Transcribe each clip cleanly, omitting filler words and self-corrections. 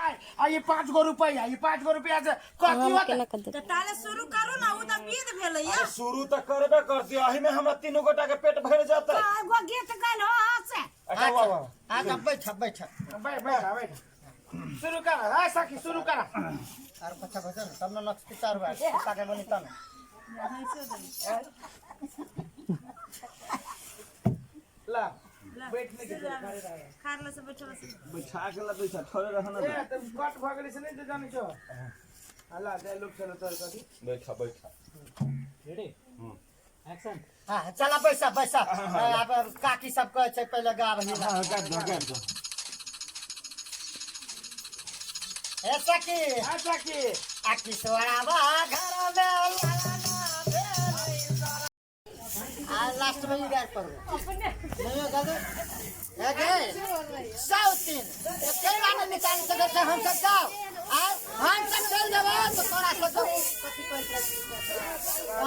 पाय आ ई 5 गो रुपैया, ई 5 गो रुपैया से कथी हम होतै? केना कऽ तऽ देबै? ताले शुरू करू ने, ओ तऽ विध भेलैया। शुरू तऽ करबे करती, एही में हमरा तीनू गोटा के पेट भरि जेतै। एगो गीत गेल हो से। अच्छा, वाह वाह। अच्छा, बैठ बैठ। बैठ बैठ बैठ, शुरू कर। है सखी, शुरू कर। आर बच्चा बच्चा तब ने नक्श पिचार हुआ कुत्ता के बनी तब। ला, बैठने के लिए खड़े रह। खारला से बैठल से। बैठा के लबै छै, थोड़े रहना। ए त कट भ गेलै से नहि त जानै छौ। हला दे लोक चलो तोर कथी। बैठा बैठा। Ready, action. हाँ, चला, बैसा बैसा। आब काकी सब कहै छै पहिले गाब ही। हाँ, गाबि दो, गाबि दो। ए सखी। हाँ सखी। आ किशोराबा घर में ललना भेलै। आ लास्ट में ई गाय पड़बै नहीं हो दादू। ए गे साउतीन केला नहीं निकाल सकै छै। हम सब जाओ आ हम सब चल जेबै तऽ तोरा सब कथी कहै छै,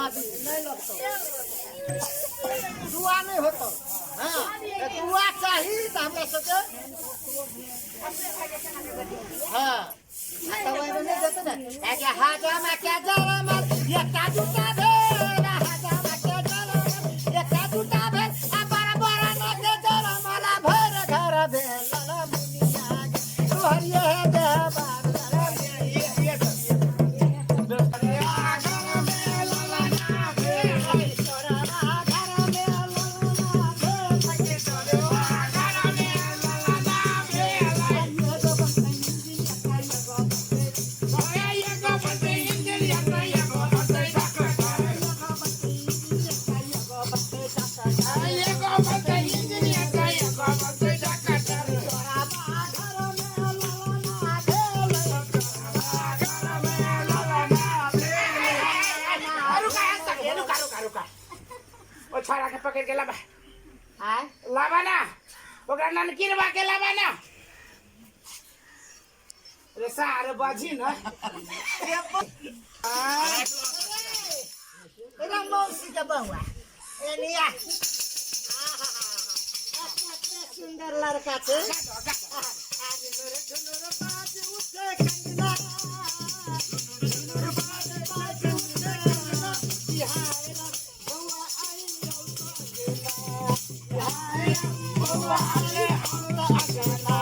अथी नहीं लगतौ, दुआ नहीं होतौ। हाँ, तऽ दुआ चाही तऽ हमरा सबके। हाँ, तब ओहिमे नहि देतै ने। ए हजामा के जरमल एकटा दूटा भेल, हजामा के जरमल एकटा दूटा भेल, आ बड़ बड़ के जरमल आ भरि घर भेल। लाला मुनिया गे, तोहरिये देबा। रुका रुका रुका रुका, ओ छोरा के पकड़ के लाबा। आय? लाबा ना, ओकरा ननकिरबा के लाबा ना रे सार बाजी ना। एकरा मौसी के बउआ एनिया सुंदर लड़का छै। झुनुर बाज बाज उठे कंगना, बिहार बउआ आई बिहार बउआ आई अंगना।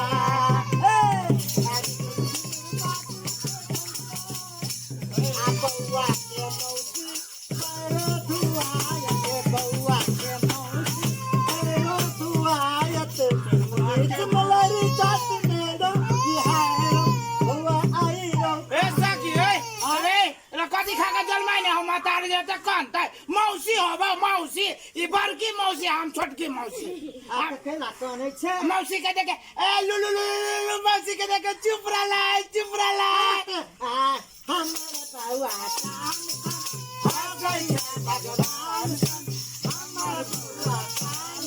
हे आ बउआ के मौसी करो दुआयत, बउआ के मौसी करो दुआयत, मलरी जात मेरो बिहार बउआ आइयो। ए सखी, ए अरे रे, कथी खा के जलमाइ ने हम मातार जे त कनतै? मौसी होबो मौसी, ई बड़की मौसी, हम छोटकी मौसी। आ केना कनै छै? मौसी के देखे ए लु लु लु लु, लु, मौसी के देखे चुप रहलै, चुप रहलै। आ हमर बउआ काम हो गइया भगवान, हमर बउआ काम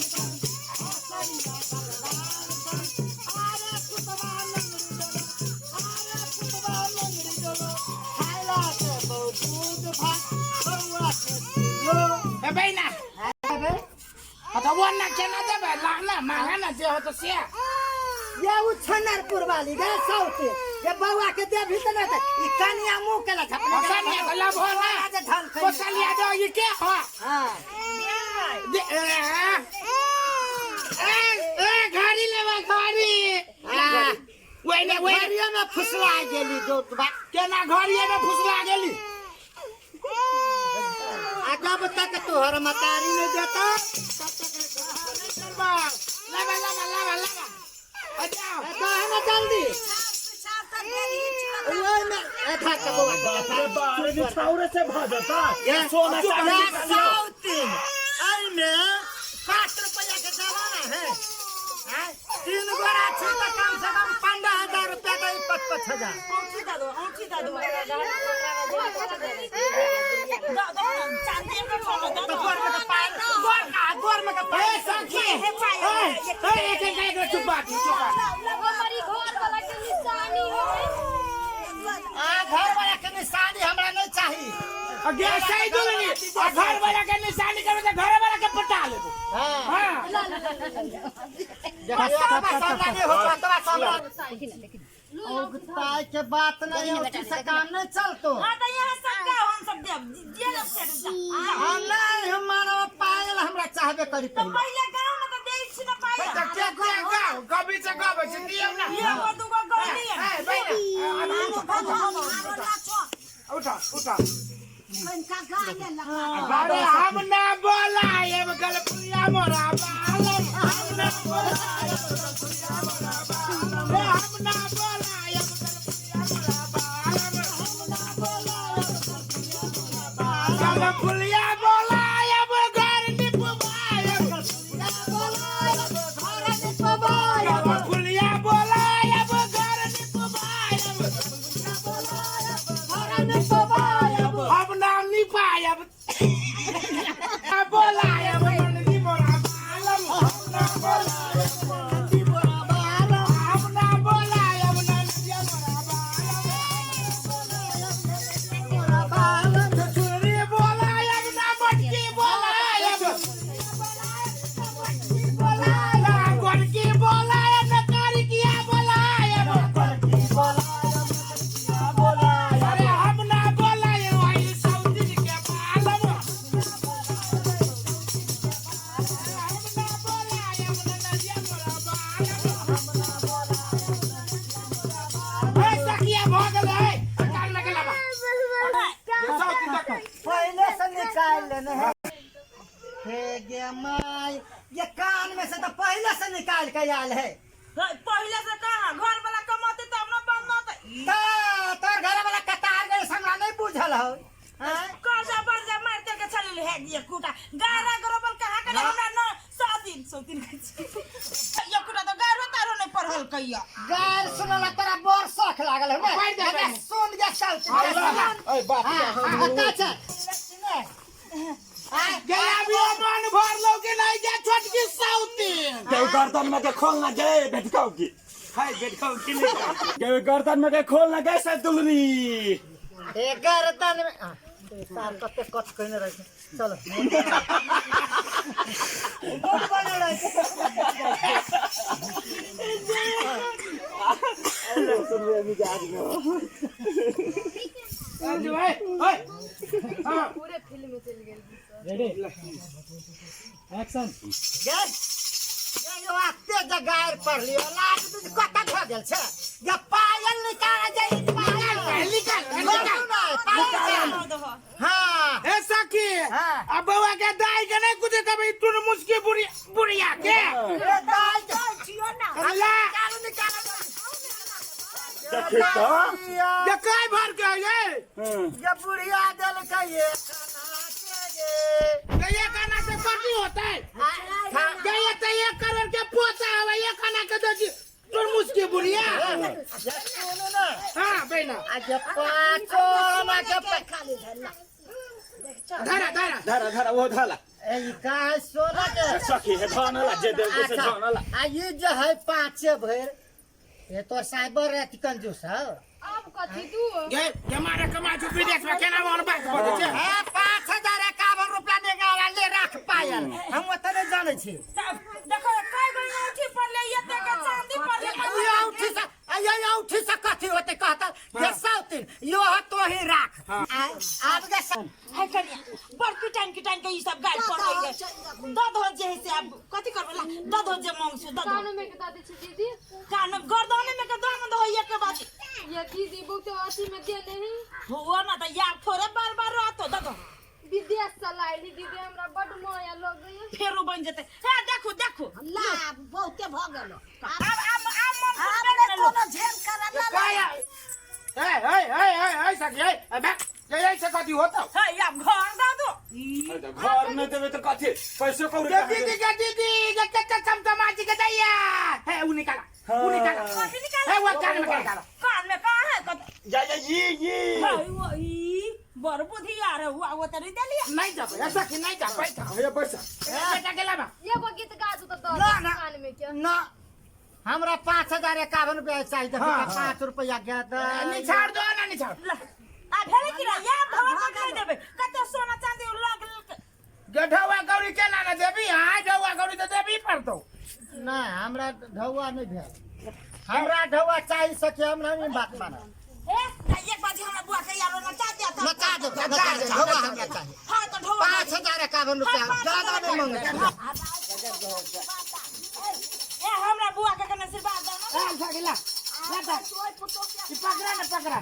हो गइया भगवान। अरे पुतवा लंगड़ी डोलो, अरे पुतवा लंगड़ी डोलो, खाइला के बहु दूध भात, बउआ के दियो। ए बहिना। अरे। तऽ वो ना केना देबै? ला ना, मांगा ना, जे होतो से। ये उ छनरपुर वाली गे सौते ये बउआ के देबही त नहीं त ई कनिया मुंह के ला झपने। कनिया के लभो ना। जे धन खैली। कोसलिया दो, ई के हो? हाँ। दे ए ए ए, घड़ी लेबै, घड़ी। हाँ। ओहिने ओहिने घड़िए में फुसला गेली जो बा। केना घड़िए में फुसला गेली? आ जब तक तोहर मतारी नहीं देता तब तक नहीं चलबा। लाबा लाबा लाबा लाबा, आ जाओ। ए, दे ना जल्दी। ओए में ए था के बउआ के। बाप रे बाप, अरे छाउरे से भऽ जेतै। ये सोना चांदी ये निकालियौ। सौतीन एहिमे 5 रुपया के जमाना है। आँय? तीन गोरा छी तऽ कम से कम 15,000 रुपया तऽ 5-5 हजार। औंठी दऽ दो, औंठी दऽ दो, दऽ दो ना, चांदी के छोड़ो, दऽ तऽ दो। गोर में के पायल, गोर का गोर में के ए पायल। सखी, ए ए, एक एक एक, चुप बात, चुप बात। हमारी घर वाला के निशानी है। आ घर वाला के निशानी हमरा नहीं चाही। आ गैस सही दुलनी आ घर वाला के निशानी करबे तऽ घर वाला के पटा लेबो। हाँ। हाँ। देखियो, एतबा सामने नहीं होतो, एतबा सामने। देखी ना, देखी ना। औगताय के बात नहीं औची से काम नहीं चलतो। हां त यहाँ सब गाओ, हम सब देब जे लोग से जा। आ नहीं, हमारा पायल हमरा चाहबे करी तो पहिले। पहिले गाओ ना त देई छी ना पायल। तऽ के के गाओ कभी से गाबै छै दियौ ना। एगो दूगो गौली ए बहिना, उठा उठा। कनिका गाने लगा। अरे हम ना बोलायब गलपुरिया मोरा बालम, हम ना बोलायब गलपुरिया मोरा बालम, हे हम ना बोलायब गलपुरिया मोरा बालम, हम ना बोलायब गलपुरिया मोरा बालम, गलपुरिया बोलायब घर निपवायब, गलपुरिया बोलायब घर निपवायब, गलपुरिया बोलायब घर निपवायब, गलपुरिया बोलायब घर निपवायब, हम ना निपायब बोलायब नंदी मोरा बालम, हम ना बोलायब नंदी मोरा बालम, हम ना बोलायब नंदी मोरा बालम, छुरी बोलायब ना मटकी बोलायब, ना गोरकी बोलायब ना कारिकिया बोलायब, अरे हम ना बोलायब वही सऊदी के बालम, हम ना बोलायब ननदिया मोरा बालम। ए सखिया भऽ गेलै, कान में के लाबा। पहले से निकाल लेने है। हे गे माय, ये कान में से तो पहले से निकाल के आयल है। पहिले से कहाँ घर वाला कमाते तब ना बनत। ता तोर घर वाला कतार गए हमरा नहीं बुझल हो। हैं? कर्जा बर्जा मार के के चलल है ये कुटा गारा गरोबल कहाँ के हमरा न 100 दिन 100 दिन के ये कुटा तो गारो तारो नहीं पढ़ल कहिया। गार सुनला तोरा बड़ शौक लागल हो ने। पढ़ि दे, एकरा सुन गे चल। ए बाप हां अच्छा गया भी मन भर लो कि नहीं जा छोटकी साउती। के गर्दन में के खोल ना गए बेटकाऊ की। हाय बेटकाऊ की नहीं। के गर्दन में के खोल ना गए से दुलरी। ए गर्दन में आ, ए सार कते कट कइने रहे छै। चलो गुड बनल रहे छै। राजू भाई, ओए। हाँ। पूरे फिल्म में चलि गेल। Ready action. गे गे यो आते जे गार पर लियो लाज बीज कत भ गेल छै। ये पायल निकाल जे पायल निकाल, निकाल। निकाल। हां ए सखी, हाँ। अब बउआ के दाई के नहीं कुछ कभी तुन मुस्की बुढ़िया बुढ़िया के। ए दाई के छियो ना। अल्लाह। निकालो निकालो। देखी तो। ये काय भर के ये? ये बुढ़िया देलकै ये खाना के गे। ये खाना से कटी होता है। ये तो 1 करोड़ के पोता है, ये खाना के दो जी तुन मुस्की बुढ़िया। ये सुनू ना। हाँ बहना। आ जे पाँचो आना के खाली धरला। धरा धरा। धारा धारा वो धाला। ए ई का है सोना के। सखी है धनला जे देल से अच्छा, धनला। आ ई जे है पाँचे भरि, ये तोर साइबर अथी कंजूस हौ। आब कथी दू? ये ये मारे कमा छु विदेश में केना मोन बात बोले छे। ए 5051 रुपया देगा ले राख पायल, हम ओते नहीं जानै छी। देखो कई गो औंठी पड़ले, एते के चांदी पड़ले। ई औंठी से आ ये औंठी से कथी होते कहता ये सौतीन यो तो ही राख। आब गे है कनिया, बड़ किटान किटान के ई सब गाय पड़ले है। दऽ दहो जे है से, आब कथी करबै ला दऽ दहो जे मांग छै दऽ दहो। कान में के दऽ दै छी दीदी। कान गर्दने में के दऽ न दहो एक बात। ये दीदी बहुत अथी में दे नहीं। हुआ ना त यार थोड़े बार बार रहतो दऽ दहो। विदेश से लाइली दीदी, हमरा बड माया लगैया। फेरो बन जेतै। हे देखू देखू। लाभ बहुते भ गेलो। आब आब आब मन खुश आब भेल ने ने लोक। कोनो झेल करल ना। काय ए ए ए ए ए सखी ए ए बे ये ऐसे कथी होता? हे आब घर दऽ दो। घर नहीं देबे तो कथी पैसो कौड़ी के दीदी के दीदी के के चमचमा जी के दैया हे उ निकाला उ निकाला। कथी निकाला? हे वो कान में के निकाला। कान में कहाँ है कथी? जा जा ये ये। हे वो ई बड़ बुधियार है हुआ वो तरी देलिया। नहीं जाबे ऐसा कि नहीं जा बैठा। हे पैसा। बेटा के लाबा। एगो गीत गा दू तऽ दऽ ना, दे ना। कान में के। ना, हमरा 5051 रुपया चाहिए। 5 रुपया के दे। निछाड़ दो ना निछाड़। ला, आ भेलै कि ना या घर पर नहीं देबै कते सोना चांदी लग लग। गढवा गौरी के ना देबी? हां, ढौआ गौरी तो देबी पड़तो। ना, हमरा ढौआ नहीं भेल। हमरा ढौआ चाही सके हम नहीं बात माना। ए एक बार हमरा बुआ के यारो नचा दिया था। नचा दो, नचा दो, ढौआ हमरा चाही। हां तो ढौआ 5051 रुपया ज्यादा नहीं मांगे। ए हमरा बुआ के कने आशीर्वाद दो ना। ए सगला ला ई पकड़ा ना पकड़ा।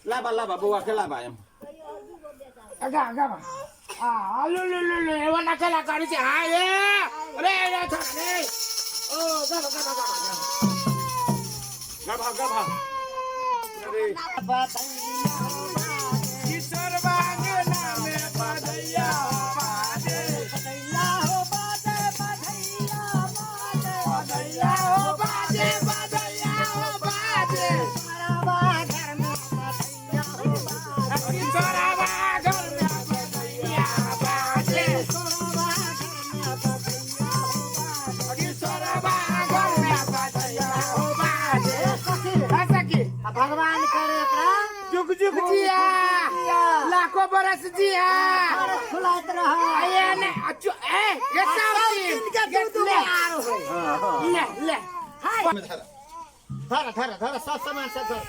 लाबा लाबा बौआ के लाबा एम। आगा आगा बा। आ लो लो लो लो एवा ना कला करी छै। हाय रे रे रे रे ओ गाबा गाबा गाबा गाभा गाभा। अरे किशोर बांगना में बधैया बाजे बधैया हो बाजे बधैया बाजे बधैया हो बाजे बधैया हो बाजे सोराबा घर में बधैया हो बाजे किशोरवा घर में बधैया बाजे सोराबा घर में बधैया हो बाजे किशोरवा घर में बधैया हो बाजे। सखी सखी आ भगवान करे एकरा जुग जुग जिया लाखों बरस जिया फुलाइत रह। आये ने अच्छो ए ये सब दिन के दू दू ले आर होय। ले ले धर धर धर सब सामान सब धर।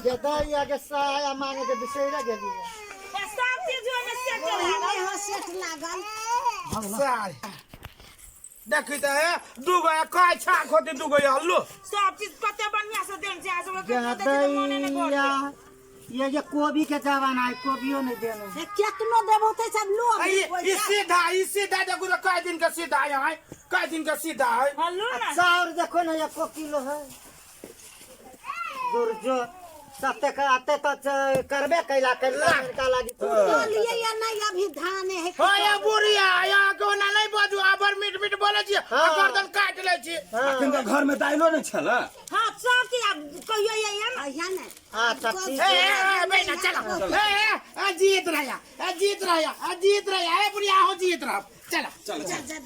जे दैया के साया मांगे के बिसैरा गेली। ए सब चीज ओमे सेट लागल। हो सेट लागल। साल देखी त हे दुगो काय छाक होती दुगो हल्लो सब चीज कते बढ़िया से देन छै आ सब जे के दे मने ने दैया ये जे कोबी के जमाना है कोबियो नहीं देने। से केतनो देबो ते सब लोग ई सीधा ई सीधा देखू त काय दिन के सीधा है काय दिन के सीधा है। हल्लू ना चाउर देखो ना एको किलो है। दुर्जो सत्य के आते तो करबे कैला करला का लागी लिए या नहीं अभी धान है। हो या बुढ़िया या कोना नहीं बाजू आबर मीट मीट बोले छी आ गर्दन काट ले छी। अखन तऽ घर में दाइलो नहीं छल। हां सब चीज अब कहियो ये ना अहिया ने अच्छा ठीक ए ए बेटा चलो ए ए जीत रहा ए जीत रहा ए जीत रहा ए बुढ़िया हो जीत रहा चलो चल चल।